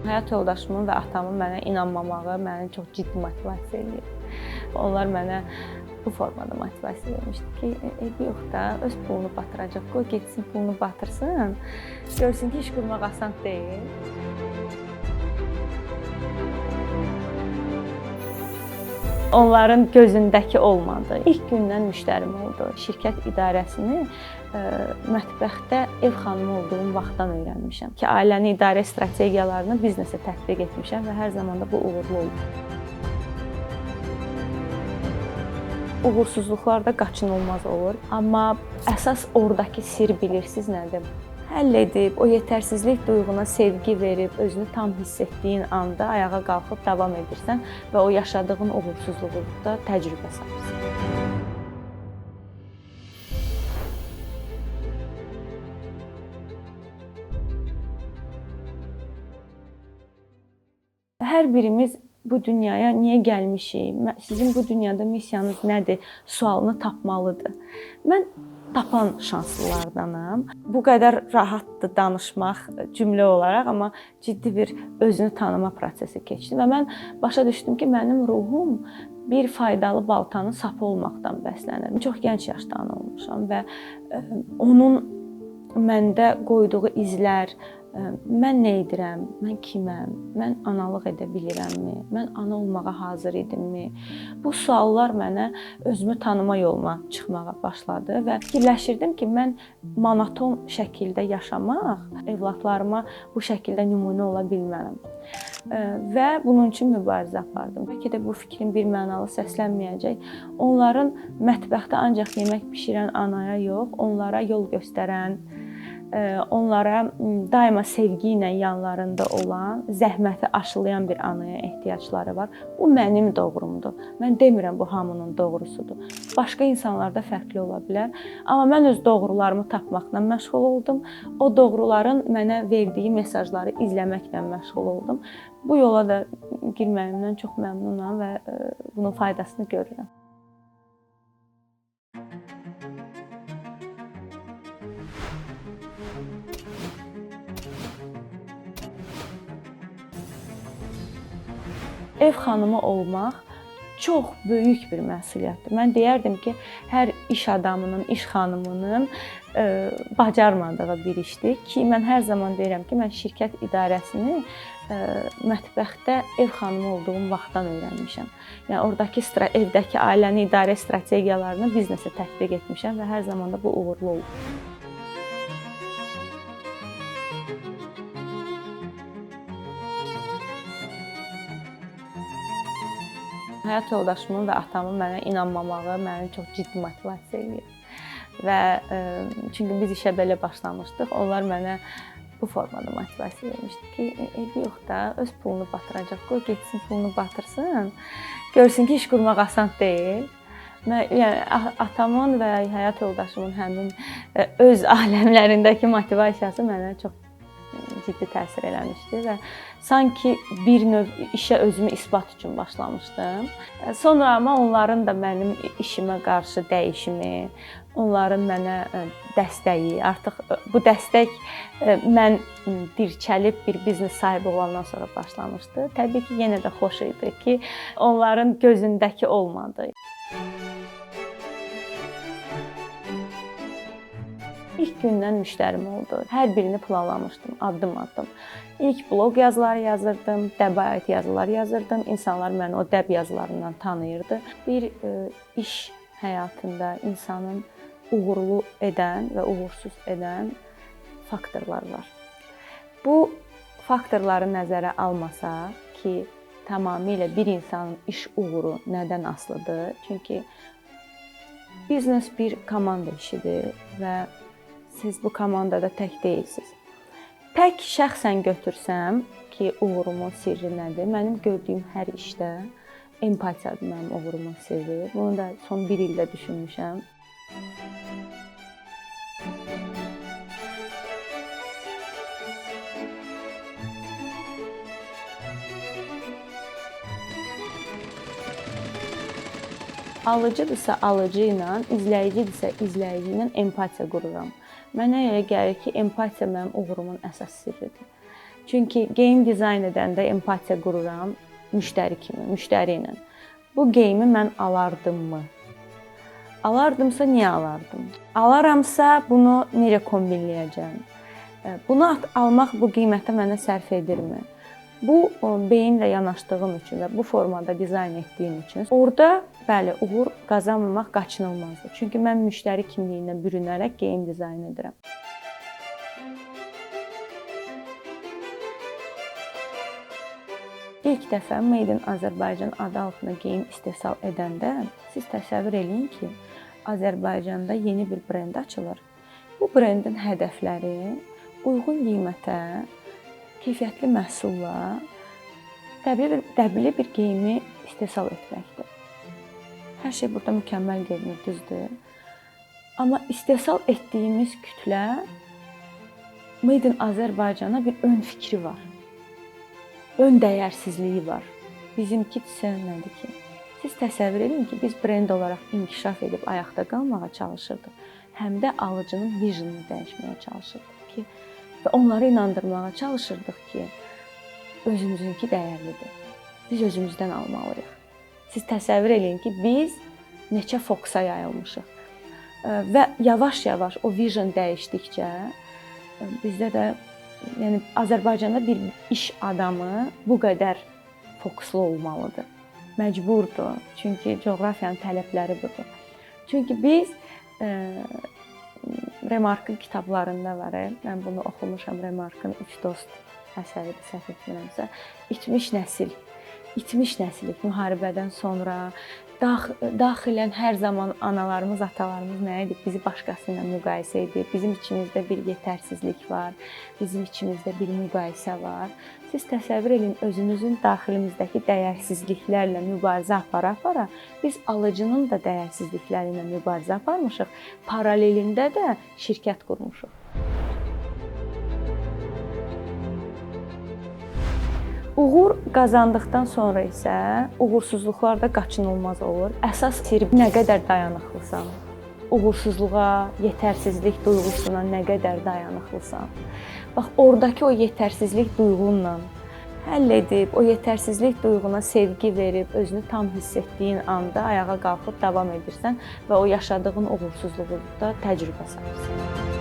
Həyat yoldaşımın və atamın mənə inanmamağı məni çox ciddi motivasiya eləyir. Onlar mənə bu formada motivasiya vermişdi ki, eybi yox da, öz pulunu batıracaq, qoy getsin pulunu batırsın, görsün ki, iş qurmaq asan deyil. Onların gözündəki olmadı. İlk gündən müştərim oldu. Şirkət idarəsini mətbəxdə ev xanımı olduğum vaxtdan öyrənmişəm ki, ailəni idarə strategiyalarını biznesə tətbiq etmişəm və hər zaman da bu uğurlu oldu. Uğursuzluqlar da qaçınılmaz olur, amma əsas oradakı sir bilirsiniz nədir? Həll edib, o yetərsizlik duyğuna sevgi verib, özünü tam hiss etdiyin anda ayağa qalxıb davam edirsən və o yaşadığın uğursuzluğu da təcrübə sayırsan. Hər birimiz bu dünyaya niyə gəlmişik, sizin bu dünyada missiyanız nədir sualını tapmalıdır. Mən tapan şanslılardanam. Bu qədər rahatdır danışmaq cümlə olaraq, amma ciddi bir özünü tanıma prosesi keçdi və mən başa düşdüm ki, mənim ruhum bir faydalı baltanın sapı olmaqdan bəslənir. Çox gənc yaşda ana olmuşam və onun məndə qoyduğu izlər, mən nə edirəm, mən kiməm, mən analıq edə bilirəmmi, mən ana olmağa hazır idimmi? Bu suallar mənə özümü tanıma yoluna çıxmağa başladı və fikirləşirdim ki, mən monoton şəkildə yaşamaq, evladlarıma bu şəkildə nümunə ola bilmərəm. Və bunun üçün mübarizə apardım. Bəlkə də bu fikrim bir mənalı səslənməyəcək. Onların mətbəxdə ancaq yemək bişirən anaya yox, onlara yol göstərən, onlara daima sevgi ilə yanlarında olan, zəhməti aşılayan bir anaya ehtiyacları var. Bu mənim doğrumdur. Mən demirəm bu hamının doğrusudur. Başqa insanlarda fərqli ola bilər. Amma mən öz doğrularımı tapmaqla məşğul oldum. O doğruların mənə verdiyi mesajları izləməklə məşğul oldum. Bu yola da girməyimdən çox məmnunam və bunun faydasını görürəm. Ev xanımı olmaq çox böyük bir məsuliyyətdir. Mən deyərdim ki, hər iş adamının, iş xanımının bacarmadığı bir işdir ki, mən hər zaman deyirəm ki, mən şirkət idarəsini mətbəxdə ev xanımı olduğum vaxtdan öyrənmişəm. Yəni oradakı evdəki ailəni idarə strategiyalarını biznesə tətbiq etmişəm və hər zaman da bu uğurlu oldu. Həyat yoldaşımın və atamın mənə inanmamağı məni çox ciddi motivasiya eləyir. Və çünki biz işə belə başlamışdıq, onlar mənə bu formada motivasiya vermişdi ki, eybi yox da, öz pulunu batıracaq, qoy getsin pulunu batırsın, görsün ki, iş qurmaq asan deyil. Mən, yəni, atamın və həyat yoldaşımın həmin öz aləmlərindəki motivasiyası mənə çox ciddi təsir eləmişdi və sanki bir növ işə özümü isbat üçün başlamışdım. Sonra amma onların da mənim işimə qarşı dəyişimi, onların mənə dəstəyi, artıq bu dəstək mən dirçəlib bir biznes sahibi olandan sonra başlamışdı. Təbii ki, yenə də xoş idi ki, onların gözündəki olmadı. İlk gündən müştərim oldu. Hər birini planlamışdım, addım-addım. İlk bloq yazıları yazırdım, dəbə aid yazılar yazırdım. İnsanlar məni o dəb yazılarından tanıyırdı. Bir iş həyatında insanın uğurlu edən və uğursuz edən faktorlar var. Bu faktorları nəzərə almasaq ki, tamamilə bir insanın iş uğuru nədən asılıdır? Çünki biznes bir komanda işidir və siz bu komandada tək deyilsiniz. Tək şəxsən götürsəm ki, uğurumun sirri nədir? Mənim gördüyüm hər işdə empatiyadır mənim uğurumun sirri. Bunu da son bir ildə düşünmüşəm. Alıcıdırsa alıcı ilə, izləyicidirsə izləyici ilə empatiya qururam. Mənə elə gəlir ki, empatiya mənim uğurumun əsas sirridir. Çünki geyim dizayn edəndə empatiya qururam müştəri kimi, müştəri ilə. Bu geyimi mən alardımmı? Alardımsa niyə alardım? Alaramsa bunu necə kombinləyəcəm? Bunu almaq bu qiymətə mənə sərf edirmi? Bu beyinlə yanaşdığım üçün və bu formada dizayn etdiyim üçün orada bəli, uğur qazanmamaq qaçınılmazdır. Çünki mən müştəri kimliyinə bürünərək geyim dizayn edirəm. İlk dəfə Made in Azərbaycan adı altında geyim istehsal edəndə siz təsəvvür eləyin ki, Azərbaycanda yeni bir brend açılır. Bu brendin hədəfləri uyğun qiymətə, keyfiyyətli məhsulla dəbli bir geyimi istehsal etməkdir. Hər şey burada mükəmməl görünür, düzdür? Amma istehsal etdiyimiz kütlə Made in Azərbaycana bir ön fikri var. Ön dəyərsizliyi var. Bizimki isə nədir ki? Siz təsəvvür edin ki, biz brend olaraq inkişaf edib ayaqda qalmağa çalışırdıq. Həm də alıcının visionunu dəyişməyə çalışırdıq ki, və onları inandırmağa çalışırdıq ki, özümüzünki dəyərlidir. Biz özümüzdən almalıyıq. Siz təsəvvür edin ki, biz neçə fokusa yayılmışıq. Və yavaş-yavaş o vision dəyişdikcə bizdə də, yəni Azərbaycanda bir iş adamı bu qədər fokuslu olmalıdır. Məcburdur. Çünki coğrafiyanın tələbləri budur. Çünki biz Remarkın kitablarında var. Mən bunu oxumuşam. Remarkın Üç Dost əsəridir, səhv etmirəmsə. İtmiş nəsil. İtmiş nəsilik müharibədən sonra daxilən hər zaman analarımız, atalarımız nə edib? Bizi başqası ilə müqayisə edib. Bizim içimizdə bir yetərsizlik var. Bizim içimizdə bir müqayisə var. Siz təsəvvür edin, özünüzün daxilimizdəki dəyərsizliklərlə mübarizə apara-apara biz alıcının da dəyərsizlikləri ilə mübarizə aparmışıq. Paralelində də şirkət qurmuşuq. Uğur qazandıqdan sonra isə uğursuzluqlar da qaçınılmaz olur. Əsas sirr nə qədər dayanıqlısan, uğursuzluğa, yetərsizlik duyğusuna nə qədər dayanıqlısan. Bax, oradakı o yetərsizlik duyğunla həll edib, o yetərsizlik duyğuna sevgi verib, özünü tam hiss etdiyin anda ayağa qalxıb davam edirsən və o yaşadığın uğursuzluğu da təcrübə sayırsan.